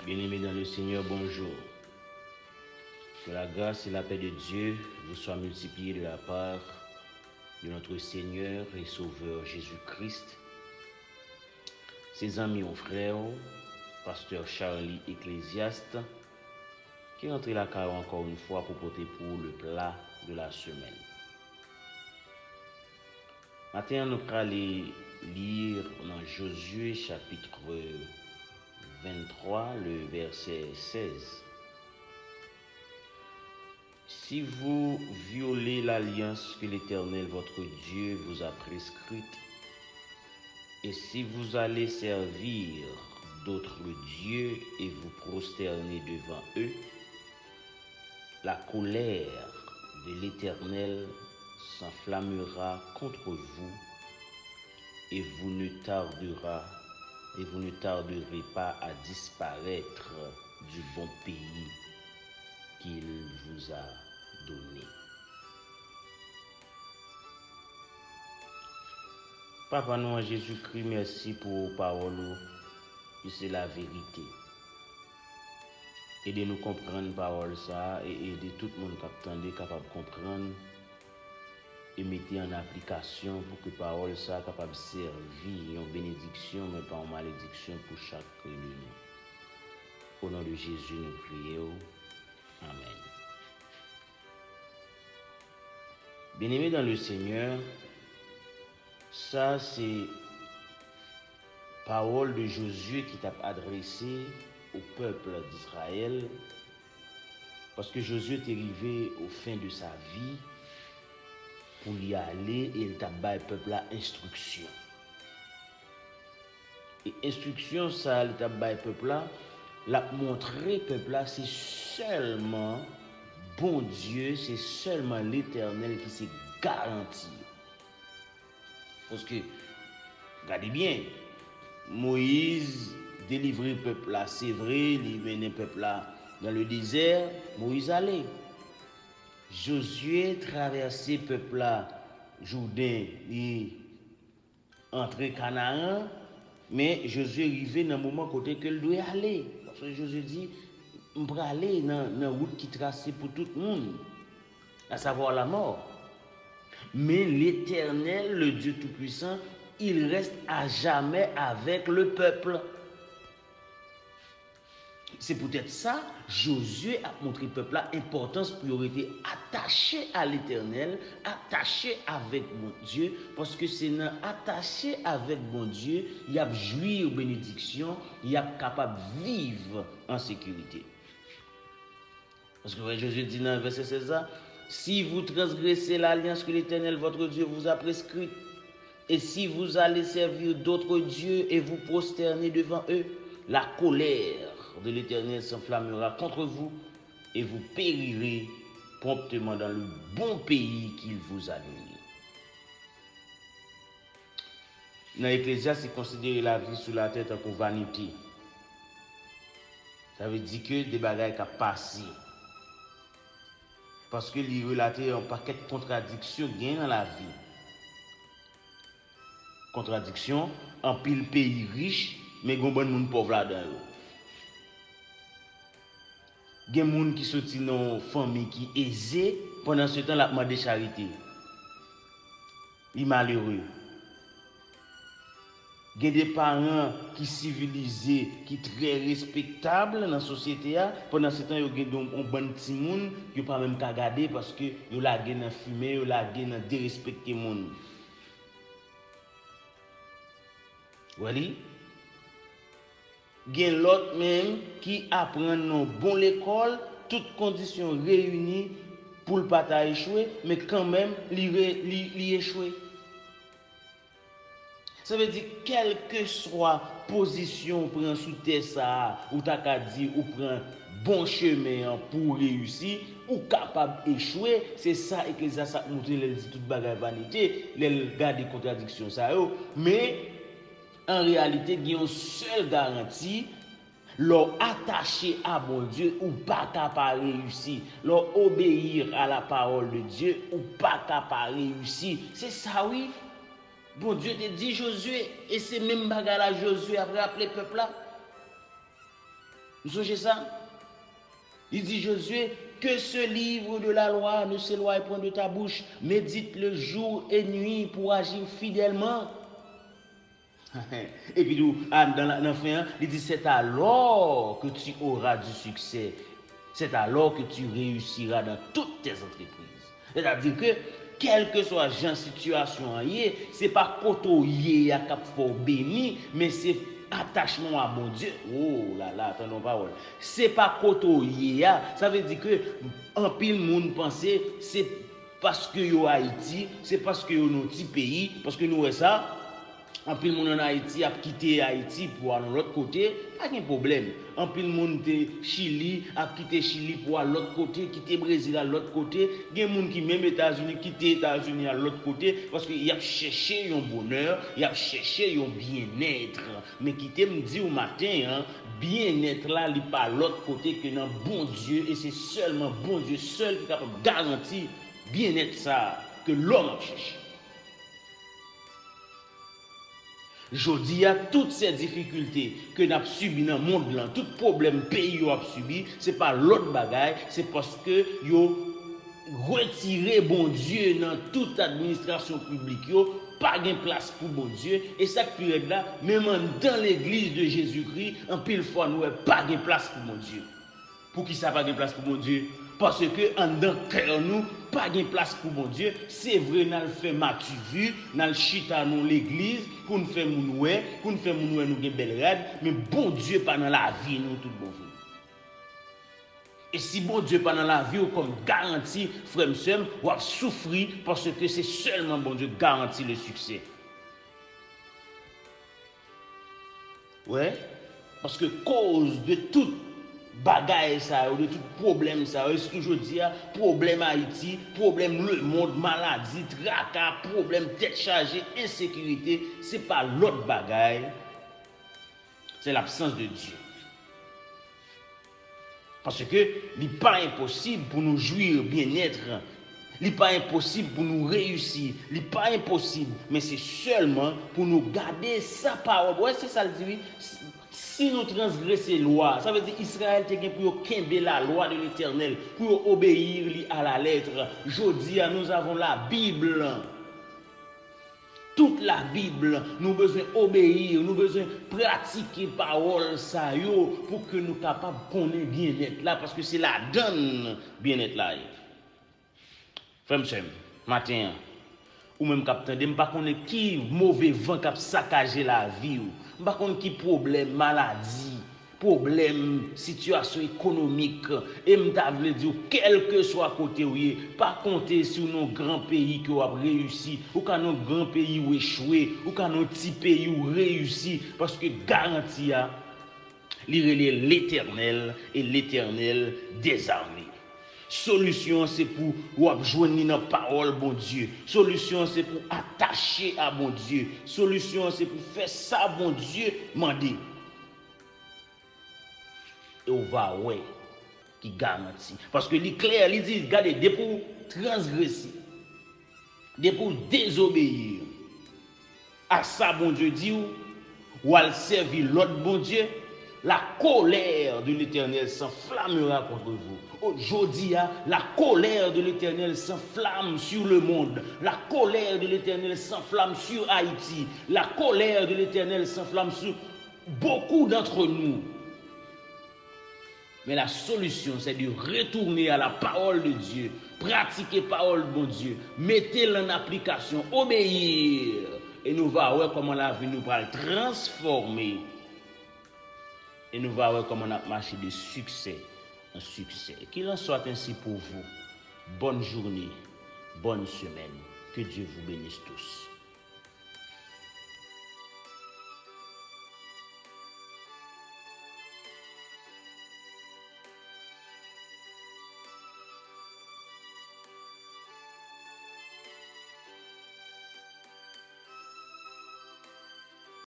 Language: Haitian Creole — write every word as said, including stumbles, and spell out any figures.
Bien-aimés dans le Seigneur, bonjour. Que la grâce et la paix de Dieu vous soient multipliées de la part de notre Seigneur et Sauveur Jésus-Christ. Se zanmi w, frè w, pastè Charly Ecclésiaste, ki rantre lakay ou ankò yon fwa pou pote pou ou le plat de la semaine. Maten an, nou prale li nan Jozye chapit venntrwa, le vèsè sèz. Si vous violez l'alliance que l'Éternel votre Dieu vous a prescrite, et si vous allez servir d'autres dieux et vous prosterner devant eux, la colère de l'Éternel s'enflammera contre vous, et vous ne tardera, et vous ne tarderez pas à disparaître du bon pays qu'il vous a donné. Papa nou an Jezikri, mèsi pou pawòl ou, ki se laverite. Ede nou konprann pawòl sa a e ede tout moun k ap tande kapab konprann e mete an aplikasyon pou ke pawòl sa a kapab sèvi yon benediksyon, men pa yon malediksyon pou chak de nou. O non de Jezi, nou priye w. Amèn. Bien-aimés dans le Seigneur, sa se pawòl de Jozye ki t ap adrese o pèp Dizrayèl, paske Jozye te rive o fen de sa vi pou li ale e l t ap bay pèp la enstriksyon. E enstriksyon sa a li t ap bay pèp la, l ap montre pèp la se sèlman Bondye, se sèlman Letènèl ki se garanti yo. Paske, gade byen, Moyiz delivre pèp la, se vre, li mennen pèp la nan le dezè, Moyiz ale. Jozye travèse pèp la, Jouden, li antre Kanaran, men Jozye rive nan moman kote ke l dwe ale. Paske Jozye di, "M prale nan, nan wout ki trase pou tout moun, à savoir la mort. Mais l'Éternel, le Dieu Tout-Puissant, il reste à jamais avec le peuple." Se poutèt sa, Jozye ap montre pèp la enpòtans pou yo rete atache a Letènèl, atache avèk Bondye, paske se nan atache avèk Bondye y ap jwi benediksyon, y ap kapab viv an sekirite. Paske wè Jozye di nan vèsè sèz la, "Si vous transgressez l'alliance que l'Éternel votre Dieu vous a prescrite, et si vous allez servir d'autres dieux et vous prosterner devant eux, la colère de l'Éternel s'enflammera contre vous, et vous périrez promptement dans le bon pays qu'il vous a donné." Nan Eklezyas, li konsidere lavi sou latè tankou vanite. Sa vle di ke de bagay k ap pase. Paske li relate yon pakèt kontradiksyon gen nan lavi. Kontradiksyon, anpil peyi rich, men gen yon bann moun pòv ladan yo. Gen moun ki soti nan yon fanmi ki eze, pandansetan l ap mande charite. Li malere. Gen de paran ki sivilize, ki trè respektab nan sosyete a, pandansetan yo gen yon, yon bann timoun yo pa menm ka gade paske yo lage nan fimen, yo lage nan derespekte moun. Wè li? Gen lòt menm ki aprann nan yon bon lekòl, tout kondisyon reyini pou l pa ta echwe, men kanmenm li re-, li, li echwe. Sa vle di, kèlkeswa pozisyon w pran sou tè sa a, ou ta ka di ou pran bon chemen an pou w reyisi, ou kapab echwe. Se sa Eklezyas ap montre lè l di tout bagay vanite, lè l gade kontradiksyon sa yo. Men, an reyalite, gen yon sèl garanti, lè w atache a Bondye, ou pa ka pa reyisi. Lè w obéir à la parole de Dieu, ou pa ka pa reyisi. Se sa wi. Bondye te di Jozye, e se menm bagay la Jozye ap raple pèp la. Nou sonje sa? Li di Josué, que ce livre de la loi ne s'éloigne point de ta bouche, médite-le jour et nuit pour agir fidèlement. Epi tou, a, nan, nan fen an, li di, c'est alors que tu auras du succès, c'est alors que tu réussiras dans toutes tes entreprises. Sètadi ke, kèlkeswa jan sitiyasyon an ye, se pa kote w ye a k ap fè w beni, men se atachman w a Bondye. Oh la la, tande yon pawòl. Se pa kote w ye a. Sa vle di ke anpil moun panse se paske yo Ayiti, se paske yo nan yon ti peyi, paske nou wè sa, anpil moun ann Ayiti ap kite Ayiti pou al yon lòt kote, pa gen pwoblèm. Anpil moun te Chili ap kite Chili pou al lòt kote, kite Brezil al lòt kote. Gen moun ki menm Etazini kite Etazini al lòt kote, paske y ap chèche yon bonè, y ap chèche yon byennèt. Men kite m di w maten an, byennèt la, li pa lòt kote ke nan Bondye, e se sèlman Bondye sèl ki kapab garanti byennèt sa a ke lòm ap chèche. Jodi a, tout se difikilte ke n ap sibi nan mond lan, tout pwoblèm peyi yo ap sibi, se pa lòt bagay, se paske yo retire Bondye nan tout administrasyon piblik yo, pa gen plas pou Bondye, e sa k pi rèd la, menm anndan legliz de Jezikri, anpil fwa nou wè pa gen plas pou Bondye. Poukisa pa gen plas pou Bondye? Paske anndan kè nou, pa gen plas pou Bondye. Se vre, n al fè mativi, n al chita nan legliz, pou n fè moun wè, pou n fè moun wè nou gen bèl rad, men Bondye pa nan lavi nou tout bon vre. E si Bondye pa nan lavi w kòm garanti, frè m, sè m, w ap soufri, paske se sèlman Bondye k garanti le siksè. Wè, paske koz de tout bagay sa yo, de tout pwoblèm sa yo, e sitou jodi a, pwoblèm Ayiti, pwoblèm lemonn, maladi, traka, pwoblèm tèt chaje, ensekirite, se pa lòt bagay, c'est l'absence de Dieu. Paske li pa enposib pou nou jwi byennèt, li pa enposib pou nou reyisi, li pa enposib, men se sèlman pou nou gade sa pawòl. Wè, se sa l di, wi. Si nou transgrese lwa, sa vle di Izrayèl te gen pou yo kenbe la loi de l'Éternel, pou yo obeyi li à la lettre. Jodi a, nous avons la Bible. Tout Labib, nou bezwen obeyi, nou bezwen pratike pawòl sa yo pou ke nou kapab konnen byennèt la, paske se ladan l byennèt la ye. Frè m, sè m, maten an, ou menm k ap tande m, pa konnen ki move van k ap sakaje lavi w, m pa konn ki pwoblèm, maladi, pwoblèm, sitiyasyon ekonomik, e m ta vle di w, kèlkeswa kote w ye, pa konte si w nan yon gran peyi ke w ap reyisi, ou ka nan yon gran peyi w echwe, ou ka nan yon ti peyi w reyisi, paske garanti a, li rele Letènèl, e Letènèl dèzame. Solisyon an se pou w ap jwenn li nan pawòl Bondye. Solisyon an se pou w atache a Bondye. Solisyon an se pou w fè sa Bondye mande. E w va wè ki garanti. Paske li klè, li di, gade, depi w transgrese, depi w dezobeyi a sa Bondye di w, w al sèvi lòt bondye, la colère de l'Éternel s'enflammera contre vous. O, jodi a, la colère de l'Éternel s'enflamme sur le monde. La colère de l'Éternel s'enflamme sur Haïti. La colère de l'Éternel s'enflamme sur beaucoup d'entre nous. Men la solution, c'est de retourner à la parole de Dieu, pratike pawòl Bondye, mete l an aplikasyon, obéir. E nou va wè kòman lavi nou pral transfòme. E nou va wè kòman n ap mache de siksè an siksè. Qu'il en soit ainsi pour vous. Bonne journée, bonne semaine. Que Dieu vous bénisse tous.